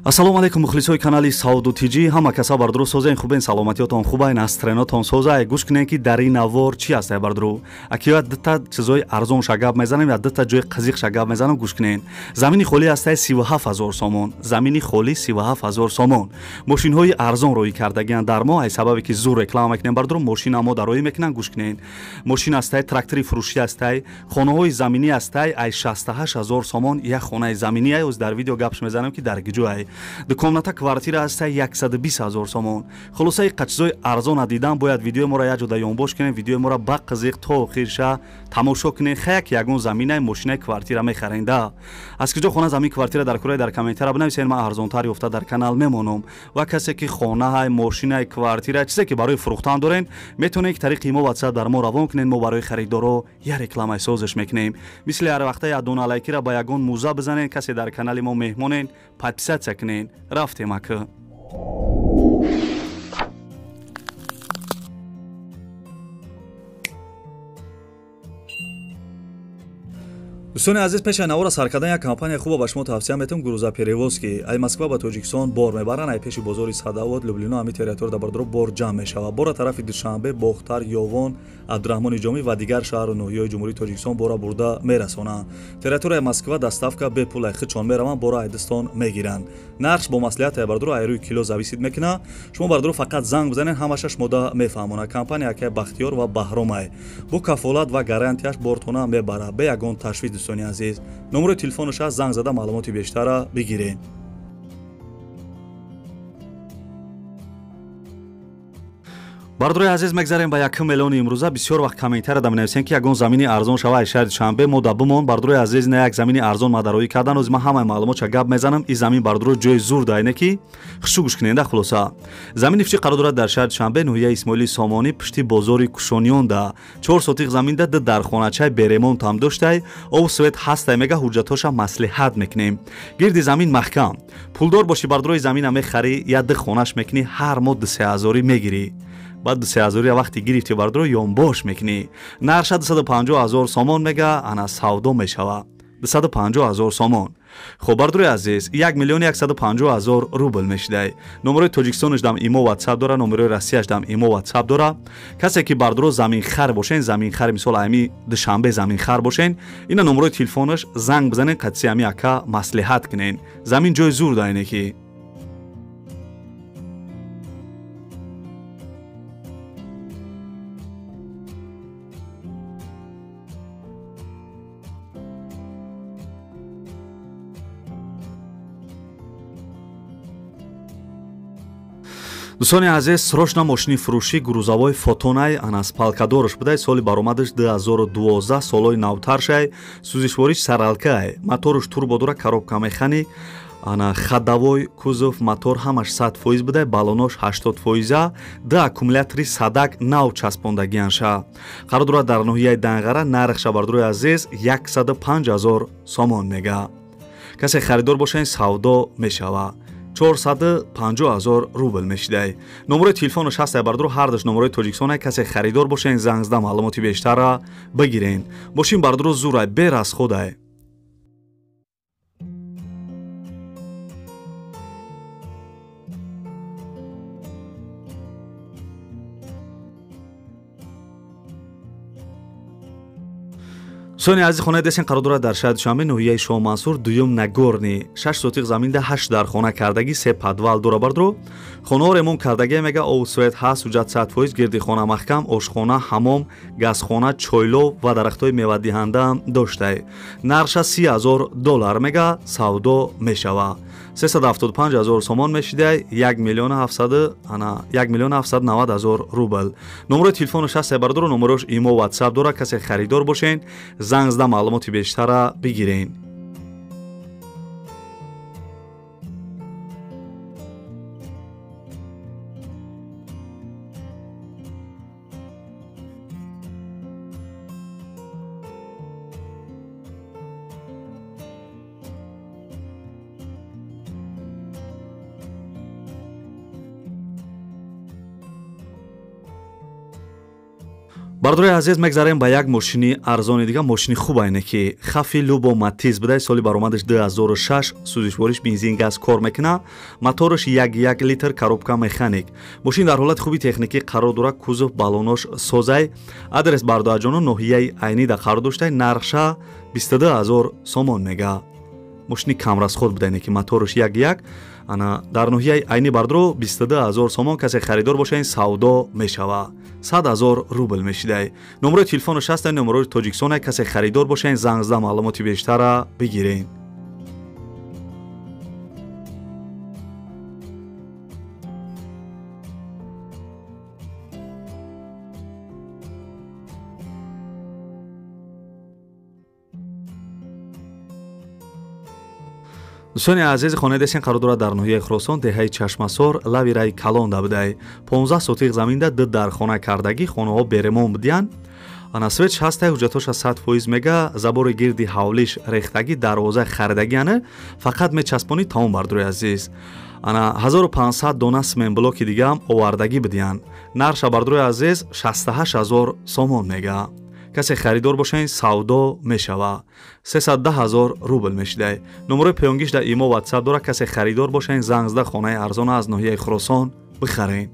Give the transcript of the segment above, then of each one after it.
Ассалому алайкум мухлисои канали Сауду ТЖ. Ҳама каса бардуру созен, хубен, саломатиётон хубайн, астренотон созай. Гӯш кунен ки дар ин навор чӣ ҳастай бардуру. Акиёя дута чизои арзон шагаб мезанем я дута ҷои қизиқ шагаб мезанам, гӯш кунен. Замини холӣ ҳастай 37 000 сомон. Замини холӣ 37 000 сомон. Мошинҳои арзон роӣ кардагианд дар мо, ай сабабе ки зур реклама мекунем бардуру, мошина мо дароӣ мекунанд, гӯш кунен. Мошин ҳастай, трактори фурӯшӣ ҳастай, хонаҳои заминӣ ҳастай, ай 68 000 сомон як хонаи заминӣ ай. Оз дар видео гапш мезанам ки дар киҷо ай. Ду комната квартира ҳастай 120 000 сомон. Хулосаи қачизои арзона дидан бояд видеои моро як ҷода ёнбош кунем, видеои моро ба қизиқ то охирша тамошо кунем. Хаяк ягон заминай, мошинаи, квартира мехаренда. Аз киҷо хона, замин, квартира дар кураи дар комментара бинависед, ман арзонтар ёфта дар канал мемонам. Ва касе ки хонаҳай, мошинай, квартира, чизе ки барои фурӯхтан дорен, метавонед ки тариқи мо WhatsApp дар мо равон кунед, мо барои харидоро як рекламаи созиш мекунем. Мисли ҳар вақта як дона лайкира ба ягон муза бизанед, касе дар канали мо меҳмонен, подписаться кунед. Рафтем ака. Дӯстони азиз, пеши навора сар кардан як компания хуба ба шумо тавсия метавам, грузоперевозки. Ай Москва ба Тоҷикистон бор мебаранд, ай пеши бозори Садовод, Люблино, ҳами территория бардоро бор ҷамъ мешавад. Бора тарафи Душанбе, Бохтар, Ёвон, Абдураҳмони Ҷомӣ ва дигар шаҳру ноҳияҳои Ҷумҳурии Тоҷикистон бора бурда мерасонанд. Территорияи Москва доставка бепул, ай худшон мераванд, бора айдистон мегиранд. Нархш бо маслиҳат ай бардоро, ай рӯи кило зависит мекунад. Шумо бардоро фақат занг бизанед, ҳамаша шумода мефаҳмонад. Компания акай Бахтиёр ва Баҳромай. Бо кафолат ва гарантияш бортона мебарад, бе ягон ташвиш. Дӯстони азиз, номерои телефонаш аст, занг зада маълумоти бештарра бигиред. Бардорои азиз, мегзарем ба якум миллиони имрӯза. Бисёр вақт комментария да менависем ки ягон замини арзон шава ай шаҳри Душанбе, мо да бимон. Бардорои азиз, на як замини арзон мадароӣ кардан, оз ман ҳамаи маълумотша гап мезанам. Ин замин бардоро ҷои зур дайне ки хушу гӯш куненда. Хулоса, замини фичи қарор дорад дар шаҳри Душанбе, ноҳияи Исмоили Сомонӣ, пушти бозори Кушониёнда. 4 сотиқ заминда, ду дархоначаи беремонтам доштай, об свет ҳастай мега, ҳуҷҷатҳоша маслиҳат мекунем. Гирди замин маҳкам. Пулдор бошӣ бардорои замина мехарӣ, я ду хонаш мекунӣ, ҳар моҳ ду-се ҳазорӣ мегирӣ. Баъд ду-се ҳазория вақте гирифти бардоро ёнбош мекунӣ. Нарша 250 000 сомон мега, ана савдо мешава. 250 000 сомон. Хоб, бардорои азиз, 1 миллиони 150 ҳазор рубл мешидай. Номерои Тоҷикистонаш дам имо WhatsApp дора, номерои Россияш дам имо WhatsApp дора. Касе ки бардоро заминхар бошен, заминхар, мисол ами Душанбе заминхар бошен, ина номерои телефонаш, занг бизанен, қатси ами ака маслиҳат кунен. Замин ҷои зур дайне ки. Дӯстони азиз, срочно мошини фурӯшӣ грузовой Фотонай, анас палкадорш будай, соли баромадаш 2012, солҳои навтаршай, сӯзишвориш саралкай, моторш турбо дора, коробка механик, ана ходовой, кузов, мотор ҳамаш 100% будай, баллонош 80 фоиза, ду аккумулятори садак нав часпондагианша. Қарор дорад дар ноҳияи Данғара, нархша бардорои азиз 105 ҳазор сомон мега. Касе харидор бошен, савдо мешава. 450 ҳазор рубл мешидай. Номерои телефонаш ҳастай бардоро, ҳардаш номерои Тоҷикистонай. Касе харидор бошен, занг зада маълумоти бештарра бигирен. Мошин бардоро зурай, берасходай. Сони азиз, хонаи десен қарор дорад дар шаҳри Душанбе, ноҳияи Шоҳмансур, дуюм Нагорный. 6 сотиқ заминда, ҳашт дархона кардагӣ, се подвал дора бардро. Хонаҳо ремонт кардагӣ мега, об свет ҳаст, ҳуҷҷат 100%, гирди хона маҳкам, ошхона, ҳамом, газхона, чойлов ва дарахтҳои мевадиҳандаам доштай. Нарша 30 000 доллар мега, савдо мешава. 375 ҳазор сомон мешидай, 1 миллион 700, ана 1 миллион 790 ҳазор рубл. Номерои телефонаш ҳаст бардоро, номерош имо WhatsApp дора. Касе харидор бошен, занг зада маълумоти бештарра бигирен. Бардорои азиз, мегзарем ба як мошини арзони дига. Мошини хуб айне ки Хафи Любо Матиз будай, соли баромадаш 2006, сӯзишвориш бензин газ кор мекуна, мотораш 1,1 литр, коробка механик. Мошин дар ҳолати хуби техникӣ қарор дорад, кузов баллонош созай. Адрес Бардоаҷону ноҳияи Айнида қарор доштай, нархша 22 000 сомон мега. Мошини камрасход будайне ки мотораш 1,1 ана дар ноҳияи Айни бардро 22 000 сомон. Касе харидор боша, ин савдо мешава. 100 000 рубл мешидай. Номерои телефонаш ҳаста, номерои Тоҷикистон. Касе харидор боша, ин занг зада маълумоти бештара бигирен. Дӯстони азиз, хонаи десен қарор дорад дар ноҳияи Хуросон, деҳаи Чашмасор, лави раи калон будай. 15 сотиқ заминда ду дархона кардагӣ, хонаҳо беремон будиянд. Ана светш ҳастай, ҳуҷҷатоша 100% мега, забори гирди ҳавлиш рехтагӣ, дарвоза харидагӣ, ана фақат мечаспонӣ тамом. Бардорои азиз, ана 1500 дона сменблоки дигаам овардагӣ будиянд. Нарша бардорои азиз 68 000 сомон мега. Касе харидор боша, ин савдо мешава. 310 000 рубл мешидай. Номерои паёнгиш дар имо ватсап дорад. Касе харидор боша, ин занг зада хонаи арзона аз ноҳияи Хуросон бихарен.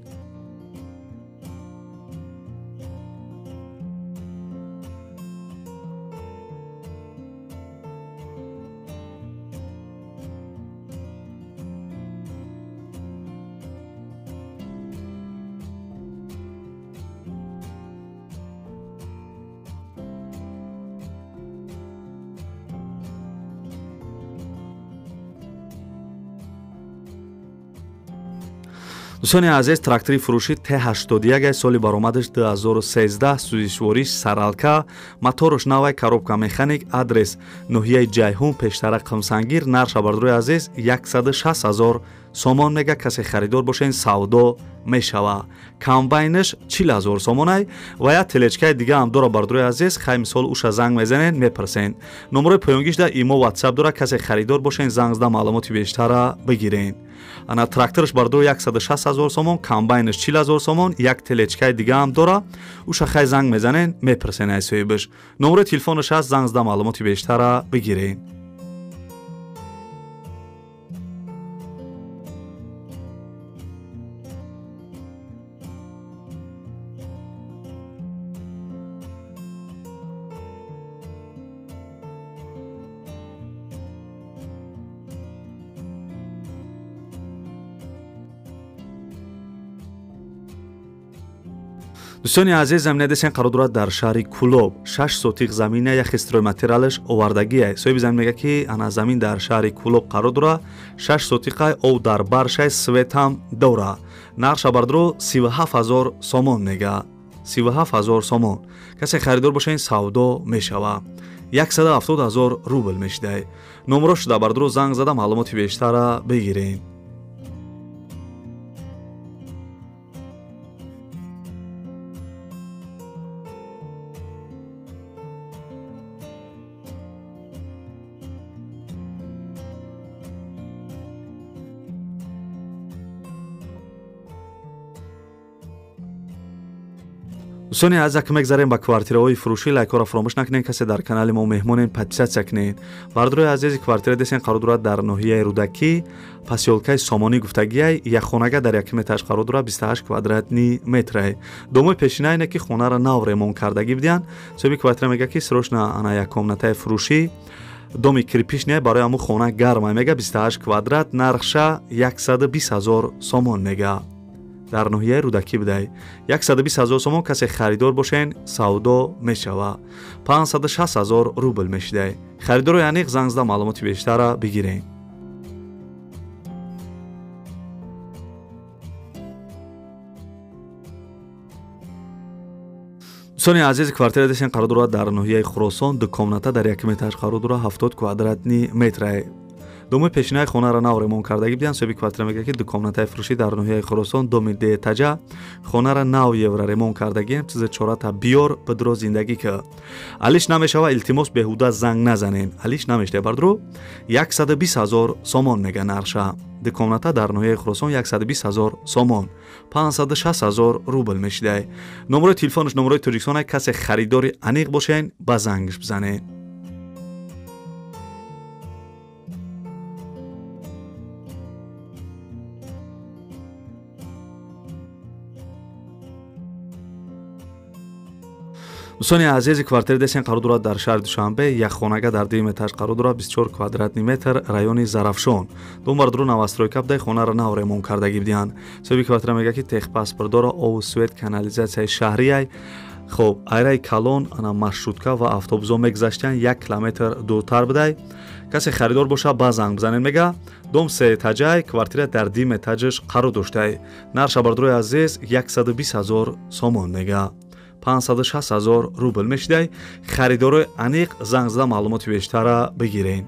Дӯстони азиз, трактори фурӯшӣ Т81, соли баромадаш 2013, сӯзишвориш саралка, мотораш навай, коробка механик. Адрес ноҳияи Ҷайҳун, пештара Қимсангир. Нарша бардорои азиз 160 000 сомон мега. Касе харидор боша, ин савдо мешава. Комбайнаш 40 000 сомонай ва як телечкаи дига ҳам дора. Бардорои азиз, хай мисол уша занг мезанед, мепурсен. Номерои поёнгиш дар имо ватсап дора. Касе харидор боша, ин занг зада маълумоти бештара бигирен. Ана трактораш бардор 160 000 сомон, комбайнаш 40 000 сомон, як телечкаи дига ҳам дора. Уша хай занг мезанен, мепурсен ай соҳибаш. Номерои телефонаш ҳаст, занг зада маълумоти бештара бигирен. Дӯстони азиз, замина десен қарор дорад дар шаҳри Кулоб, 6 сотиқ замина, як стройматериалаш овардагиай. Соҳиби замин мега ки ана замин дар шаҳри Кулоб қарор дорад, 6 сотиқай, ов дар баршай, свет ҳам дора. Нарша бардро 37 000 сомон мега. 37 000 сомон. Касе харидор боша, ин савдо мешава. 170 000 рубл мешидай. Номерош дар бардро занг зада маълумоти бештара бигирем. Дӯстони азиз, ки мегзарем ба квартираҳои фурӯшӣ, лайкҳоро фаромӯш накунед. Касе дар канали мо меҳмонен, подписатсия кунед. Бардорои азизи, квартира десен қарор дорад дар ноҳияи Рӯдакӣ, посёлкаи Сомонӣ гуфтагиай, як хонага дар якум этаж қарор дорад, 28 квадратни метрай. Домои пешина ине ки хонаро нав ремонт кардагӣ будиянд. Соҳиби квартира мега ки срочно ана як комнатаи фурӯшӣ, доми кирпичне, барои ҳамун хона гармай мега, 28 квадрат, нархша 120 000 сомон мега. Дар ноҳияи Рӯдакӣ будай. 120 000 сомон. Касе харидор бошен, савдо мешава. 560 000 рубл мешидай. Харидорои аниқ занг зада маълумоти бештара бигирен. Дӯстони азиз, квартира десен қарор дорад дар ноҳияи Хуросон, ду комната дар якум этаж қарор дорад, 70 квадратни метрай. Домои пешинаи хонаро нав ремонт кардагӣ бидиҳанд. Соҳиби квартира мегӯяд, ки дукомнатаи фурӯшӣ дар ноҳияи Хуросон, доми деэтажа, хонара нав евро ремонт кардагием, чизе чората биёр, бидро зиндагӣ ки. Алиш намешава, илтимос беҳуда занг назанен. Алиш намешта бардро 120 000 сомон мега нарша. Дукомната дар ноҳияи Хуросон 120 000 сомон, 560 000 рубл мешидай. Номерои телефонаш номерои Тоҷикистон, касе харидори аниқ бошен, ба зангш бизанед. Дӯстони азизи, квартира десен қарор дорад дар шаҳри Душанбе, як хонага дар дуюм этаж қарор дорад, 24 квадратный метр, райони Зарафшон. Дом бардору новостройка будай, хонаро нав ремонт кардагӣ бидиҳанд. Соҳиби квартира мегӯяд, ки техпаспорт дора, обу свет, канализатсияи шаҳрияй. Хоб, айраи калон, ана маршрутка ва автобусҳо мегузаштиянд, 1 километр дуртар будай. Касе харидор боша, ба занг бизанед мега. Дом сеэтажай, квартира дар дуюм этажаш қарор доштай. Нарша бардорои азиз 120 000 сомон мега. 560 000 рубл мешидай. Харидорои аниқ занг зада маълумоти бештара бигирен.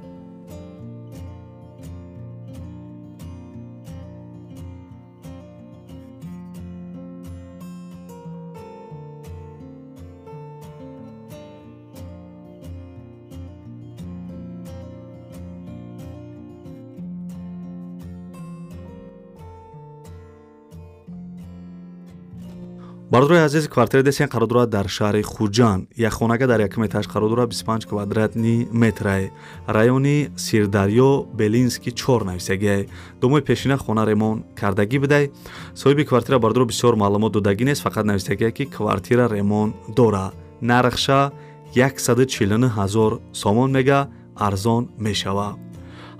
Бардорои азиз, квартира десен қарор дорад дар шаҳри Хуҷанд, як хонага дар якум этаж қарор дорад, 25 квадратный метрай, райони Сирдарё, Белинский 4 нависагиай. Домои пешина хона ремонт кардагӣ будай. Соҳиби квартира бардоро бисёр маълумот додагӣ нест, фақат нависагиай, ки квартира ремонт дора. Нархша 149 000 сомон мега, арзон мешава.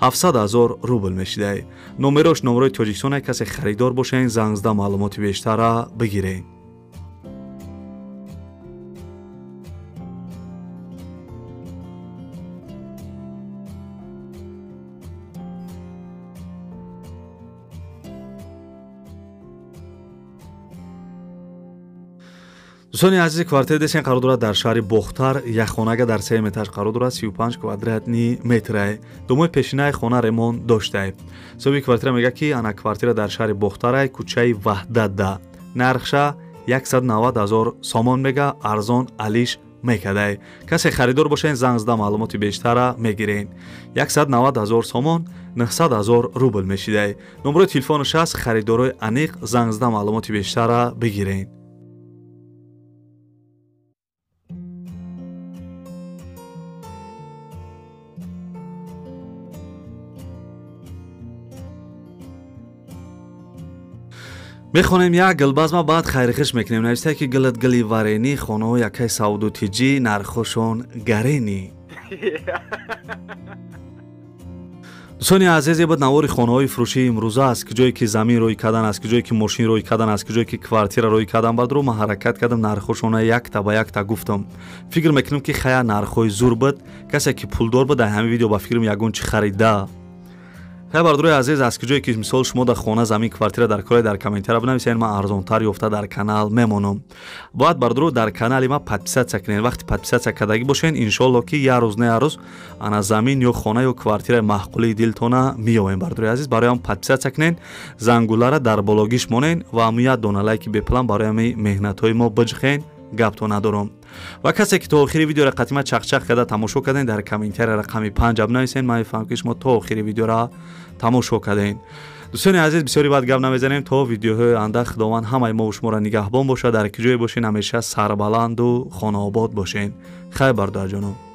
700 000 рубл мешидай. Номерош номерои Тоҷикистон, касе харидор бошен, занг зада маълумоти бештара бигирен. Дӯстони азизи, квартира десен қарор дорад дар шаҳри Бохтар, як хонага дар сеюм этаж қарор дорад, 35 квадратный метрай. Домои пешинаи хона ремонт доштай. Соҳиби квартира мегӯяд, ки ана квартира дар шаҳри Бохтарай, кӯчаи Ваҳдатда. Нархша 190 000 сомон мега, арзон алиш мекадай. Касе харидор бошен, занг зада маълумоти бештара мегирен. 190 000 сомон, 900 000 рубл мешидай. Номерои телефонаш аст, харидорои аниқ занг зада маълумоти бештара бигирен. Мехонем як гулбазма, баъд хайрихиш мекунем. Навистай, ки гилат гили варенӣ, хонаҳо якай савду тиҷӣ, нархошон гаренӣ. Дӯстони азиз, буд навори хонаҳои фурӯшии имрӯза аст, ки ҷое ки замин рӯй кардан аст, ки ҷое ки мошин рӯй кардан аст, ки ҷое ки квартира рӯй кардан. Баъдро ман ҳаракат кардам, нархошона якта ба якта гуфтам. Фикр мекунам, ки хая нархҳои зур буд. Касе ки пулдор буд, дар ҳамин видео ба фикрам ягон чӣ харида. Хай бардорои азиз, аз куҷое ки мисол шумо дар хона, замин, квартира дар кора, дар комментария бинависед, ман арзонтар ёфта дар канал мемонам. Бояд бардоро дар канали ма подписаться кунед. Вақти подписаться кардагӣ бошен, иншоалло ки як рӯз не як рӯз ана замин ё хона ё квартираи маъқулии дилтона меёвем. Бардорои азиз, барои ҳам подписаться кунед, зангулара дар бологиш монен ва ҳамун як дона лайки беплан барои ҳамин меҳнатҳои мо биҷхен. Гапто надорам. Ва касе ки то охири видеора қатима чақчақ карда тамошо карден, дар комментария рақами 5 бинависен. Ман мефаҳмам, ки шумо то охири видеора тамошо карден. Дӯстони азиз, бисёри баъд гап намезанем. То видеоҳои оянда Худованд ҳамаи мо шуморо нигаҳбон бошад. Дар ки ҷое бошен, ҳамеша сарбаланду хонаобод бошен. Хайр, бародарҷонам.